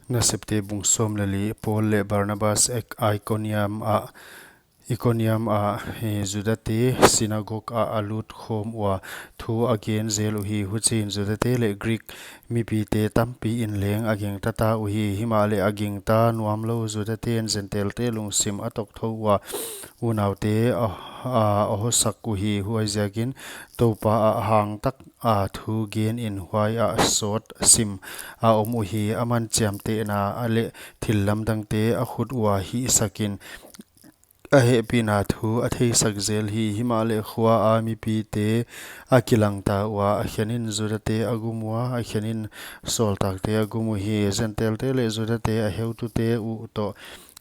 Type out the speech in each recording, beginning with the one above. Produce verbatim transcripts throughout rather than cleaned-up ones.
Nasepte bung sawm leh li. Paul leh Barnabas Ek-, Ikoniam ah, Ikoniam ah, eh, Judate sinagog ah a lut khawm ua, thu a gen zel uhi. Huchiin Judate leh Greek mipite tampi in leng a gingta ta uhi. Himahleh a gingta nuamlou Judate'n Gentilete lungsim a tawk thou ua, unaute a, a, a hosak uhi. Huaiziakin Toupa ah hangtak a thu gen in huai ah sawt sim a om uhi. Aman chiamtehna a leh thil lamdangte a khut ua hihsakin a hehpihna thu a theisak zel hi. Himahleh khua a mipite a kilang ta ua, a khenin Judate a gum ua, a khenin sawltakte a gum uhi. Gentilete leh Judate a heutute uh toh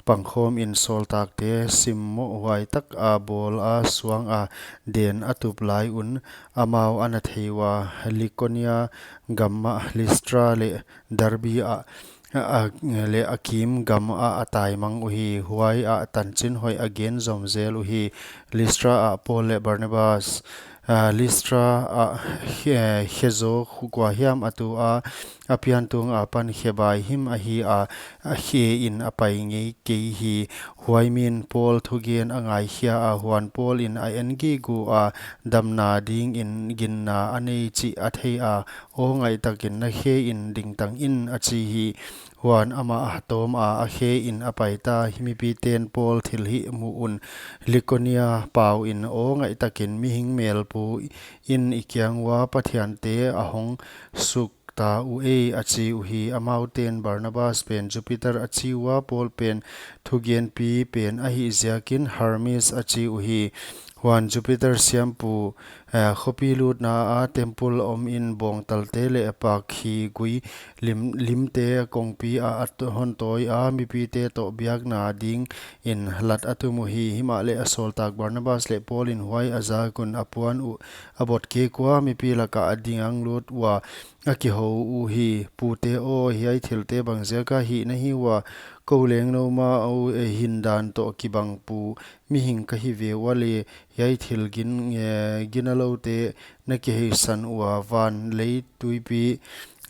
pangkhawmin sawltakte simmoh huai tak a bawl a, suang a den a tup lai un amau a na thei ua, Likonia gam ah, Listra leh Derbe ah, a, a, leh a kim gam ah a taimang uhi. Huai ah tanchinhoih a gen zom zel uhi. Listra ah Paul leh Barnabas, a, Listra ah khe, khe zaw khu kua hiam a tu a, a piantung apan khe bai him ahi a, a khe in a pai ngei kei hi. Huai min Paul thugen a ngaikhia a, huan Paul in a en gige ua, damna dingin ginna a nei chih a thei a, aw ngaihtakin na khe in dingtang in, a chi hi. Huan amah a tawm a, a khe in a pai ta. Mipite'n Paul thilhih muh un Likonia pau in, aw ngaihtakin mihing melpu in i kiang ua pathiante a hong suk ta uh ei, a chi uhi. Amaute'n Barnabas pen Jupiter a chi ua, Paul pen thugenpi pen ahih ziakin Hermes a chi uhi. Huan Jupiter siampu, eh, khopi lutna a temple om in bawngtalte leh pakkhi gui lim, limte kongpi ah a t-, hon tawi a, mipite toh biakna dingin lat a tum uhi. Himahleh a sawltak Barnabas leh Paul in huai a zak un a puan uh a bot kik ua, mipi lak ah a ding lut ua, a kihou uhi. Pute aw, hiai thilte bangziak a hih na hi ua? Kou leng noumau, eh, hindan toh kibang pu mihing ka hi ve ua leh, hiai thil gin, eh, ginaloute na kiheisan ua, van, lei, tuipi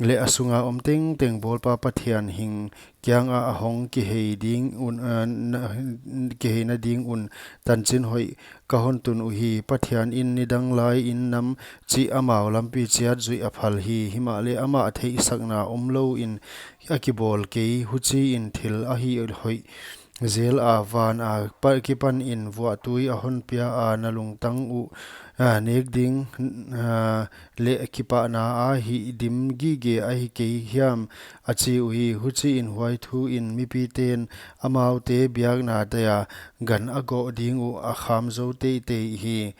leh a sunga om tengteng bawlpa Pathian hing kiang ah a hong kihei ding un, eh, na, kiheina ding un tanchinhoih ka hon tun uhi. Pathian in nidang lai in nam chih amau lampi chiat zuih a phal hi. Himahleh amah theihsakna omlou in a kibawl kei, huchiin thil a hih hoih zel a, van a pa, kipanin vuahtui a hon pia a, na lungtang uh, a, nek ding, a, leh kipahna a hihdim gige ahi kei hiam, a chi uhi. Huchiin huai thu in mipite'n amaute biakna dia gan a goh ding uh a kham zou teitei hi.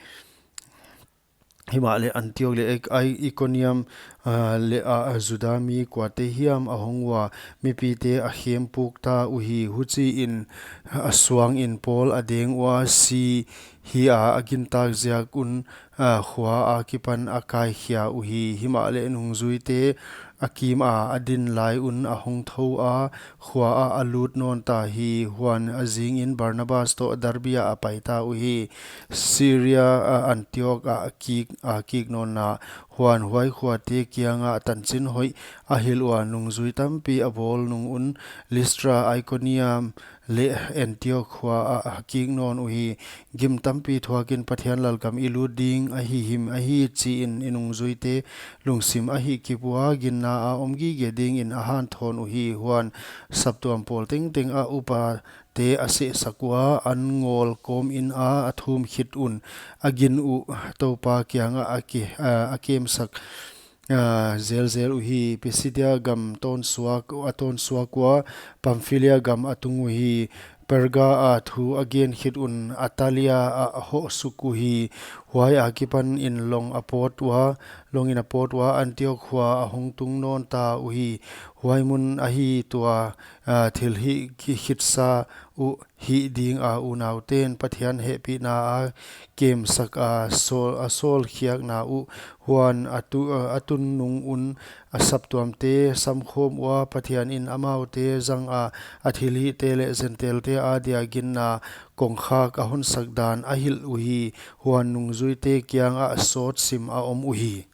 Himahleh Antiok leh Ek-, Ai-, Ikoniam, a, leh a, a Juda mi kuate hiam a hong ua, mipite a khempuk ta uhi. Huchiin a suangin Paul a deng ua, si hi a, a gintak ziak un, a, khua akipan a kaikhia uhi. Himahleh nungzuite a kim a, a din lai un a hong thou a, khua ah a lut nawn ta hi. Huan a zingin Barnabas toh Derbe ah a pai ta uhi. Syria, a, Antiok ah a kik, a kik nawnna. Huan huai khuate kiangah tanchinhoih a hilh ua, nungzui tampi a bawl nung un Listra, Ikoniam leh Antiok khua ah a kik nawn uhi. Gim tampi thuakin Pathian lalgam i lut ding ahi him ahi chiin i nungzuite lungsim a hihkip ua, ginna a om gige dingin a hanthawn uhi. Huan saptuam pawl tengteng ah upate a sehsak ua, an ngawl kawmin a, a thum khit un a gin uh Toupa kiangah a ki, a, a kemsak, a, zelzel uhi. Pisidia gam tawnsuak, a tawnsuak ua, Pamfilia gam a tung uhi. Perga ah thu a gen khit un Atalia ah a hoh suk uhi. Huai akipanin long a pawt ua, longin a pawt ua, Antiok khua a hong tung nawn ta uhi. Huai mun ahi tua, a, thilhih ki khitsa uh hih ding a, unaute'n Pathian hehpihna a kemsak a, sawl, a sawlkhiakna uh. Huan a tu, a, a tun nung un a saptuamte samkhawm ua, Pathian in amaute zang a, a thilhihte leh Gentilete adia ginna kongkhak a honsak dan a hilh uhi. Huan nungzuite kiangah sawt sim a om uhi.